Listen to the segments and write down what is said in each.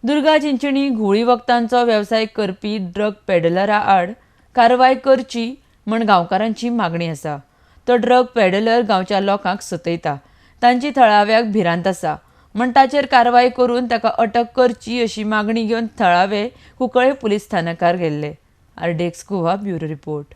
दुर्गा चिंचणी घुंवळी वखदांचो वेवसाय करपी ड्रग पेडलरा आड कारवाय करची म्हण गांवकारांची मागणी आसा. तो ड्रग पेडलर गांवच्या लोकांक सतयता, तांची थळाव्याक भिरांत आसा म्हण ताचेर कारवाय करून ताका अटक करची अशी मागणी घेवन थळावे कुंकळे पुलीस स्थानकार गेल्ले. RDX Goa bureau report.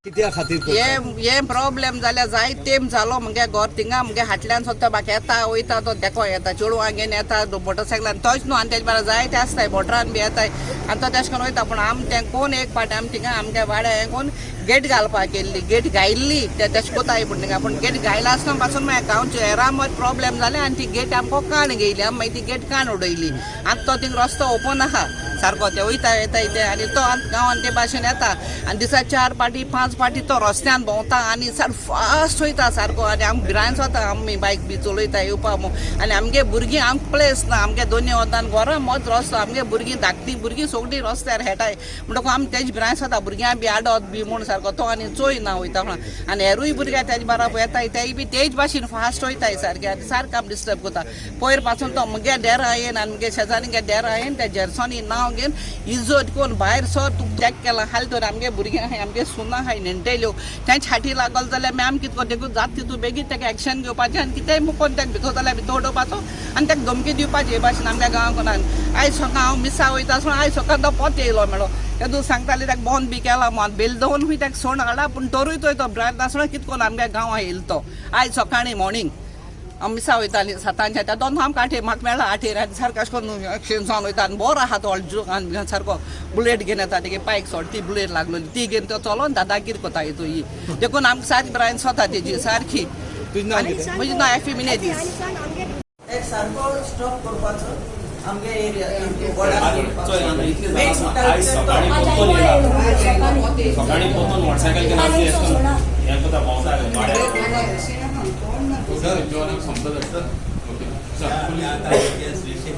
कित्या खातीर करता? हे प्रॉब्लेम जाल्यार जाय तेम जालो मुगे घर थिंगा मुगे हाटल्यान सोदता बाकी येता वयता तो देखो येता चेडवां घेवन येता मोटरसायकलान तोच न्हू आनी तेजे बारा जायते आसताय मोटरान बी येताय आनी तो तेश करून वयता. पूण आम तें कोण एक फावटी आम थिंगा आमगे वाड्या हें कोण गेट घालपाक केल्ली गेट घायल्ली ते तेश कोताय पूण थिंगा पूण गेट घायला आसतना पासून मागीर गांवचे हेरां प्रॉब्लेम जाले आनी ती गेट आमकां काण घेयली आमी मागीर ती गेट काण उडयली. आनी तो थिंग रस्तो ओपन आहा सारको ते वयता येता ते आनी तो गांवान ते भाशेन येता आनी दिसा 4 पाटी 5 पाटी तो रस्त्यान भोंवता आनी सारको फास्ट वयता सारको आनी आमकां भिरांत जाता आमी बायक बी चलयता येवपा म्हूण. आनी आमगे भुरगीं आमकां प्लेस ना आमगे दोनी वतान घरा मद रस्तो आमगे भुरगीं धाकटीं भुरगीं सगळीं रस्त्यार हेटाय म्हणटकूच आमी तेज भिरांत जाता भुरग्यां बी आडत बी म्हूण सारको तो आनी चोय ना वयता म्हणून. आनी हेरूय भुरगे तेज बराबर येताय तेय बी तेज भाशेन फास्ट वयताय सारके आनी सारकें आमी डिस्टर्ब करता. पयर पासून तो मुगे डेरा येन आनी मुगे शेजारी गे डेरा येन त्या जेरसांनी नांव घेवन इज्जत कोण भायर सर तुका चॅक केला हाल तर आमगे भुरगीं आहाय आमगे सुना आहाय नेणटेल्यो तेंच हाटी लागल जाल्यार मॅम कितें कर देखून जात तितून बेगीन तेका एक्शन घेवपाचें आनी कितेंय मुकोन तेका भितर जाल्यार भितर उडोवपाचो आनी तेका धमकी दिवपाची हे भाशेन आमच्या गांवांक. आयज सकाळ हांव मिसा वयता आसतना आयज सकाळ तो पोत येयलो मेळो तेदूस सांगताले तेका बंद बी केला म्हूण बेल दवरून खूंय तेका सोण हाडला पूण तरूय तो भिरांत आसतना कितें करून आमच्या गांवां येयलो तो आयज सकाळीं मॉर्निंग आमी मिसा वयतालीं 7 त्या दोन आमकां आठेर म्हाका मेळ्ळा आठेर आनी सारको अशें करून एक्सिडेंट जावन वयता आनी बरो आहा तो अल्जो आनी सारको बुलेट घेवन येता तेगे पायक सोडटी बुलेट लागलोली ती घेवन तो चलोन दादागीर कोता येतो ही देखून आमकां सारकी भिरांत जाता तेजी सारकी. तुजें नांव कितें? म्हजें नांव एफी मिनेजीस. एक सारको स्टॉप करपाचो आमगे एरिया सकाळी पोतून मोटरसायकल घेवन आसली हें कोता भोंवता वाड्यार.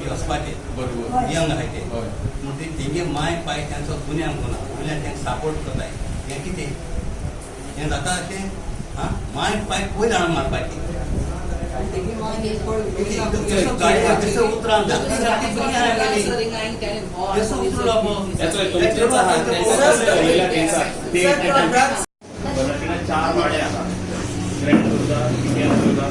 वचपाचे यंग आहाय ते म्हणटकीर तेंगे माय पाय तांचो गुन्यांव कोना वयल्यान तांकां सपोर्ट करताय हें कितें हें जाता अशें आं माय पाय पयलीं हाडून मारपाची उतरान चार वाडे आहा, ग्रँड दुर्गा, पिकेन दुर्गा,